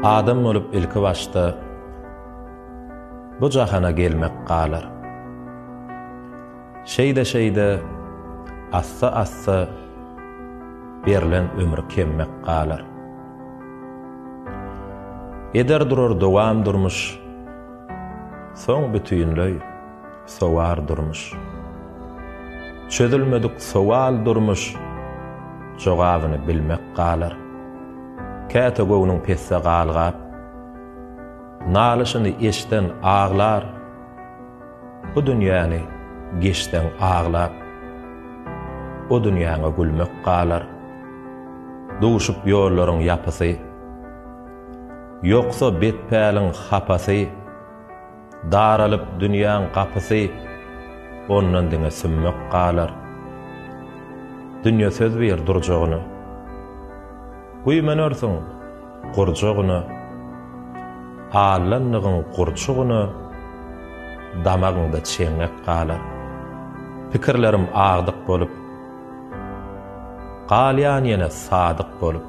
Adam bolup ilki başda bu jahana gelmek galar. Şeýde-şeýde, assa-assa berlen ömür kemmek galar. Eder durar dowam durmuş, soň bütinleý sowar durmuş. Çözülmedik sowal durmuş, jogabyny bilmek galar. Käte göwnüň pesde galgap, nalyşyny eşden aglar. Bu dünýäni geçseň aglap, o dünýäňe gülmek galar. Duşup ýollaryň ýapysy, Ýoksa bet päliň hapasy, Daralyp dünýäň gapysy, Ondan diňe sümmek galar. Dünýe söz biýr durjagyna. Güýmenersiň gurjagyna, Allanlygyň gurçugyna Damagyňda çeňňek galar. Pikirlerim agdyk bolup, Galýan ýene sadyk bolup.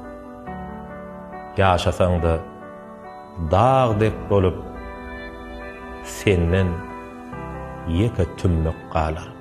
Ýaşasaň-da dag dek bolup, Senden ýeke tümmek galar.